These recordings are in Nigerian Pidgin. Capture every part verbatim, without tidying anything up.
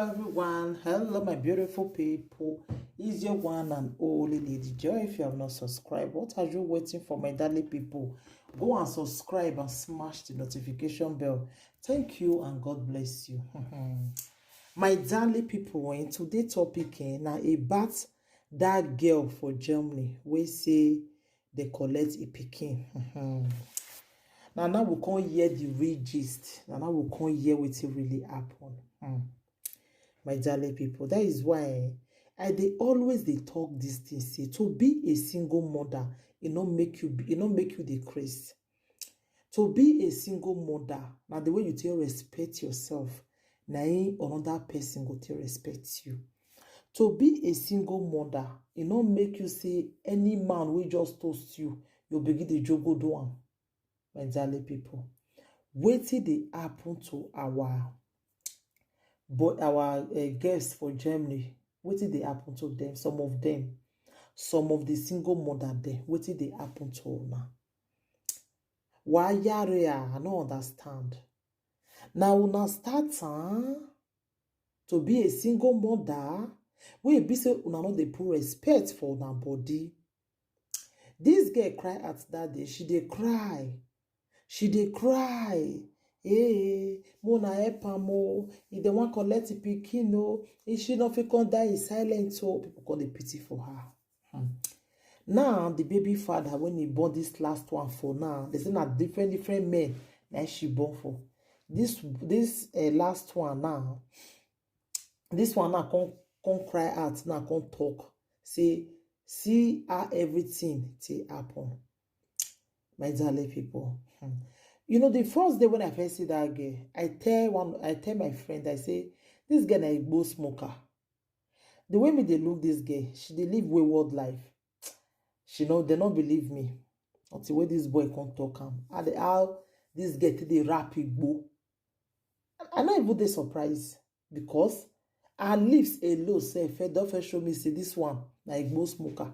Hello, everyone. Hello, my beautiful people. It's your one and only Lady Joy. If you have not subscribed, what are you waiting for, my darling people? Go and subscribe and smash the notification bell. Thank you and God bless you. My darling people, in today's topic, eh, now about that girl for Germany, we say they collect a picking. Now, now we can't hear the real gist. Now, now we can't hear what really happened. Hmm. My darling people, that is why I they always they talk this thing. Say to be a single mother, it not make you be, it not make you the craze. To be a single mother, now the way you take respect yourself, now another person go take respect you. To be a single mother, it not make you say any man will just toast you, you begin the jogo do am. My darling people, wetin dey happen to our but our uh, guests for Germany? Wetin dey happen to them? Some of them, some of the single mother there, wetin dey happen to una? Wayare, I no understand. Now una start, huh? To be a single mother, wey be say una no dey put respect for una body. This girl cry out that day. She dey cry. She dey cry. Hey, mo na help am o. If they wan collect the pikin o, if she no fit come die in silence o, people come dey pity for her. Hmm. Now the baby father, when he born this last one for now, they say na different different men na she born for. This this uh, last one now, this one now come come cry out now come talk say see how everything take happen. My darling people, hmm. You know the first day when I first see that girl, I tell one, I tell my friend, I say this girl na igbo smoker. The way me they look this girl, she dey live wayward life. She no, they no believe me until when this boy come talk am. And the, how this girl take dey rap igbo, I no even dey surprised because her lips alone sef eh, don first show me say this one na igbo smoker.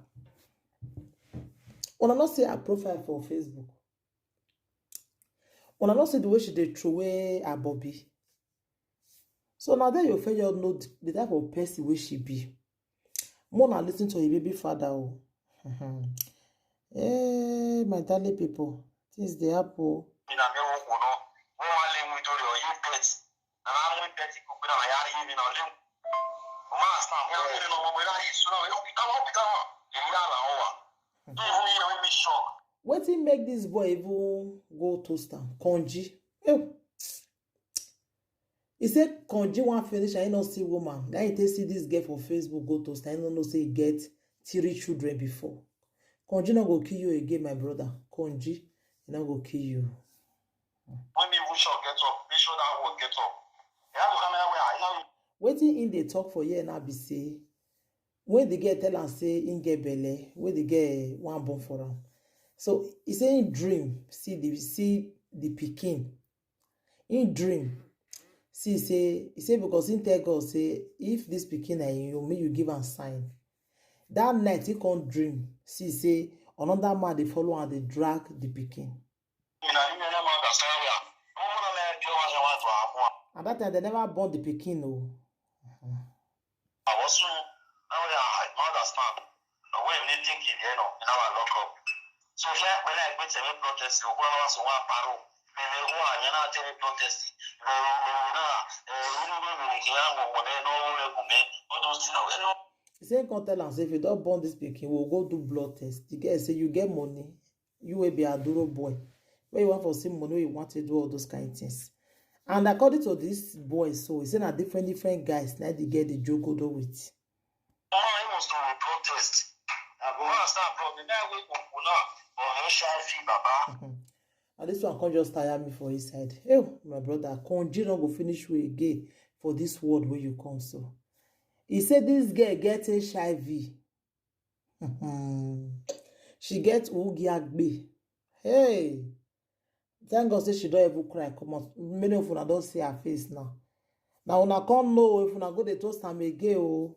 Una no see her profile for Facebook. Una no see the way she dey throw away her bobby. So now there you fail you know the, the type of person wey she be. More na listen to your baby father o. Eh, my darling people, things dey happen o. Ina mi wo ko no. Mo wa le mu dore o you pet. Na na mu pet ko pe na ya ri mi na le. O ma sa mo ni no mo be la yi su na o bi ta mo bi ta mo. Èmi na la o wa. Even me, I will be shocked. Wetin make this boy even go toast am? Konji. Eh. He say Konji wan finish and he no see woman. Now he take see this girl for Facebook go toast and he no know say he get three children before. Konji no go kill you again, my brother. Konji, he no go kill you. When me even shock get up, make sure that word get up. You have the camera where I know. Wetin he dey talk for here now be say when the girl tell am say he get belle, when the girl wan born for am. So he say he dream, see the see the pikin. He dream. See say he say because he tell God say if this pikin na you, make you give am sign. That night he come dream. See say another man dey follow am dey drag the pikin. And that time they never born the pikin o. I also now I don't understand. The way they think it, you know, in our lock up. So if I when I quit a protest, you go around so one paro. Me me go and you know tell me protest. Me me me na eh you know me me can go for there no we go me. All those things, you know. He say come tell am say if you don born this pikin, we go do blood test. The girl say you get money, you will be a duro boy. Where you want for see money, you want to do all those kind of things. And according to this boy, so he say na different different guys na the girl dey jogodo with. Mama, I must do a protest. I go ask that problem. Now we go now for H I V, Baba. And this one come just tire me for his side. Hey, my brother, Konji no go finish you again for this world where you come so. He said this girl get H I V. She get Ugiagbe. Hey, Thank God say she don even cry comot. Many of una don see her face now. Na una come know if una go dey toast am again o.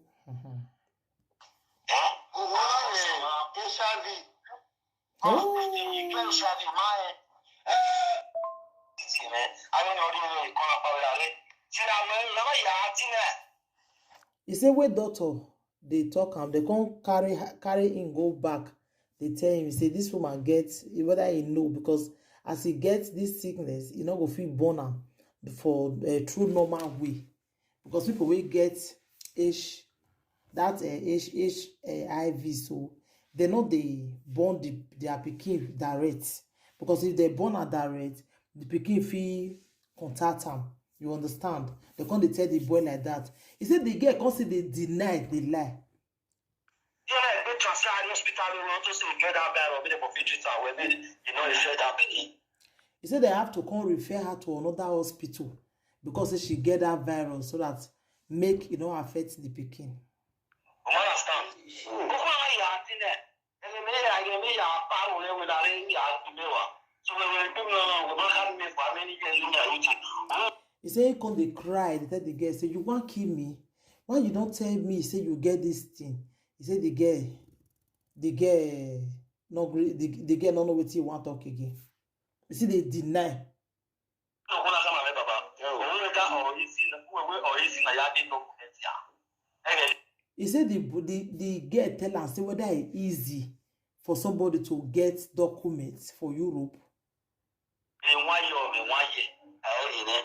He say wey doctor dey talk am, dem come carry carry him go back, dey tell him say this woman get, whether he know, because as he get this sickness, he no go fit born am for uh, through normal way, because people wey get H that uh, H H I V, so they no dey born the, their pikin direct, because if they born am direct, the pikin fit contact am. You understand? They come dey tell the boy like that. He said the girl come say they deny, they lie. You know, they transfer the hospital room to say get that bad or be the fit treat am well, make you know you share that pikin. He said they have to come refer her to another hospital because say she get that virus so that make e no affect the pikin. You understand? Open our eye, I think that. And then me, I get me, I power, we will arrange the house to me. So we will put me on, we don't have me for many years in the routine. He say he come dey cry, dey tell the girl say, "You wan kill me? Why you don tell me say you get this thing?" He say the girl, the girl no gree, the, the girl no know wetin he wan talk again. He still dey deny. No, go na sama me, Baba. Owo da o isi na, owo o isi na ya ke document ya. Ege, He say the the the girl tell am say whether e easy for somebody to get documents for Europe. in one year, in one year, I already know.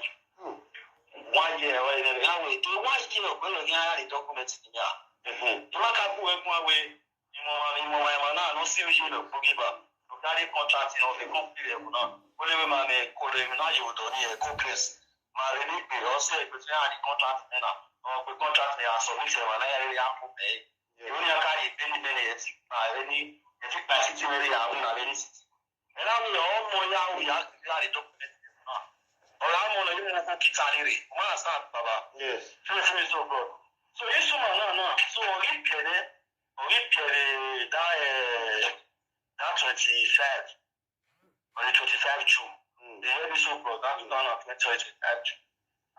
One year, I already know. Now, wait, in one year, when we get the documents in here, you want to go one way, you know, you know, my man, I don't see you, you know, forgive her. You carry contract, you know, they come feel it, you know. Only way, man, eh, call them, now you don't need a call place. My really be also a between the contract, you know, or the contract, they are submitted, and I really have to pay. You only carry penny, penny, it's, uh, any, it's like city, really, I don't have any city. And I mean, all more, yeah, we have to carry documents, you know. Or I'm on a little bit carry, you understand, Baba? Yes. So, so, so, bro. So, this woman, no, no. So, we get it, we get it, that, uh, that twenty-five, or the twenty-five June. They help me so, bro. That's done on twenty twenty-five June.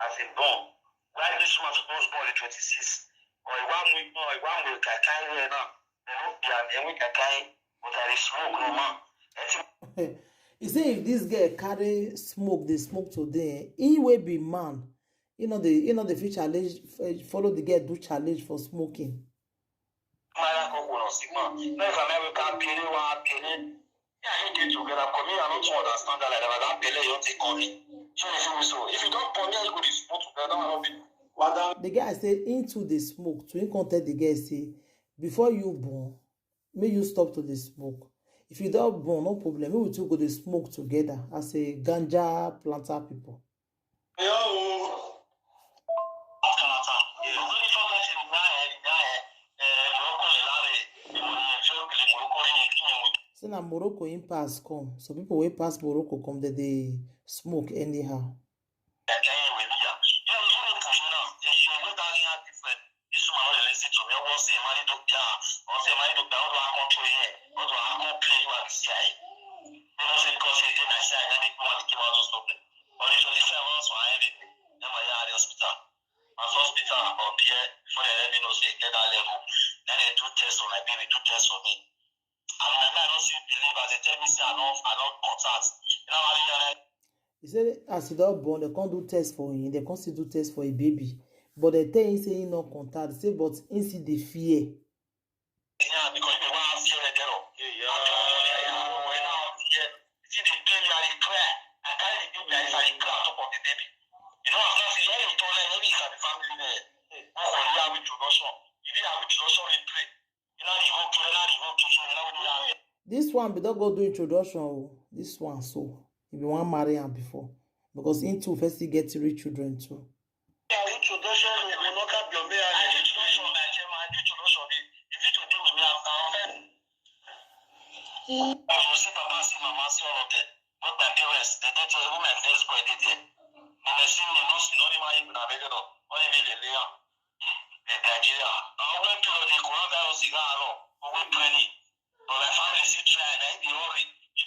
As a born. Why this woman supposed born the twenty-six? Or one week, no, one week, I can't hear now. They don't be an week, I can't, but I smoke, no, man. He say if this girl carry smoke, they smoke today. He will be man. You know the you know the fit challenge, eh, follow the girl do challenge for smoking. Mara koko no sigma. No, if America pele wa pele. Yeah, you get together. For me, I don't understand that like that. That pele you take on me. So you feel me? So if you don't put me, you could smoke together. I don't be. The guy say into the smoke to him come tell the girl say before you born, make you stop to the smoke. If you don't born, no problem. We will two go the smoke together as a ganja planter people. Say na Morocco in pass come. Some people wey pass Morocco come, they dey smoke anyhow. Hospital or there before they let me know say e get that level. Then they do test for my baby, do test for me. And my mind no still believe as they tell me say I no I no contact. You know how you know? He say as he don born, they come do test for him, they come still do test for a baby. But they tell him say he no contact. Say but he see the fear. Yeah, because if you want to fear the girl, yeah, yeah. See the baby, I dey cry. I carry the baby, I dey cry on top of the baby. You know, I'm not saying any turn like any kind of family there. Who for you have introduction? You didn't have introduction in play. You know, you go to the land, you go to the land. This one be don go do introduction o. This one so he be wan marry am before because him too first he get three children too. Introduction, we no cap your mayor. Introduction, my chairman, introduction. If you to do with me, I'm down. I will see Papa, see Mama, see all of them. But my parents, they don't tell who my first boy did there. When they see me, no see no money, even available. Only me, they lay up. In Nigeria, I went to the coronavirus in Ghana, we went training. But my family still try, and I be worried.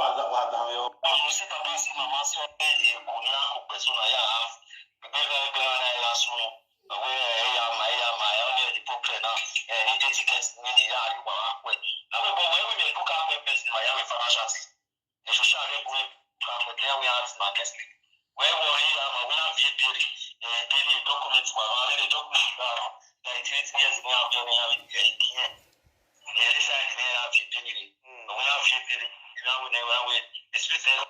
wà dá wà dá mi o. Ọ̀rọ̀ sí bàbá sí màmá sí ọ̀pẹ èkó ní àkùpẹ̀ tó náà yà á. Ìgbẹ́ bẹ́ẹ̀ gbẹ́ ara ẹ̀ lásán. Ọ̀wẹ́ ẹ̀yà mà ẹ̀yà mà ẹ̀ ọ́nà ẹ̀dí pọ̀pẹ̀ náà. Ẹ̀ ní dé tíkẹ́tì ní ìyá àríwá wá pẹ̀. Lábẹ́ bọ̀ wẹ́ẹ́ wíwẹ̀ kó ká pẹ́ pẹ́ sí màyà mi fara ṣáàtì. Èso ṣáà rẹ̀ kúrẹ́ ká pẹ̀ kí wọ́n yà á ti máa kẹ́sì. Wẹ́ẹ́ wọ ẹ̀yà mà wọ́n á fi ẹ̀ bẹ̀rẹ̀. Ẹ̀ bẹ́ẹ̀ ni dọ́kúmẹ̀ntì wà wá lẹ́rẹ̀ dọ́kúmẹ̀ntì wà wá. Ẹ̀ tí wọ́n ti yẹ sí ní àbíọ́ ní àbí ẹ̀ kí ẹ̀. Ẹ̀ ní sáà ní ẹ̀ á fi ẹ̀ bẹ̀rẹ̀. Wọ́n á fi ẹ̀ bẹ̀rẹ̀. Ìyáwó ni wọ́n á wẹ̀. Especially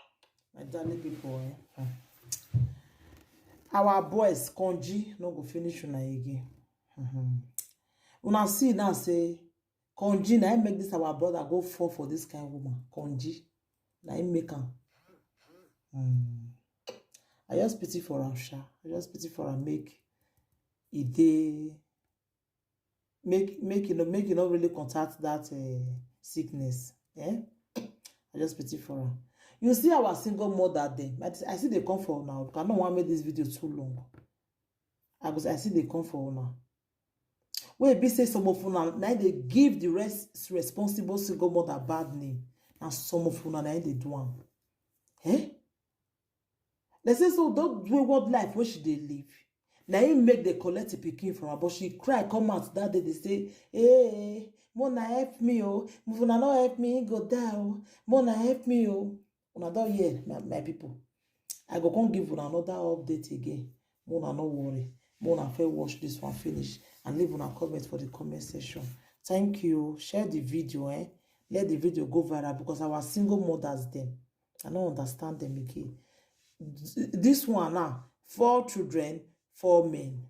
My darling people, eh? Hmm. Our boys, Konji, no go finish una again. Mhm. Una see now say Konji na him make this our brother go fall for this kind woman. Konji na him make am. Hmm. I just pity for am, sha. I just pity for am, make e dey make make you no make you no really contact that uh, sickness. Eh? I just pity for her. You see our single mother dem. I, I see they come for now because I don't want make this video too long. I go I see they come for now. Wey be say some of una na they give the rest responsible single mother bad name. And some of una na they do am. Eh? They say so don't do what life where she dey live. Na him make they collect the pikin from her, but she cry come out that day. They say, "Hey, Mona help me, oh, Mona no help me, he go die, oh, Mona help me, oh." Una don hear, my, my people. I go come give una another update again. Mona no worry. Mona fair watch this one finish and leave una comment for the comment section. Thank you. Share the video, eh? Let the video go viral because our single mothers them. I don't understand them again. This one now, four children, four men.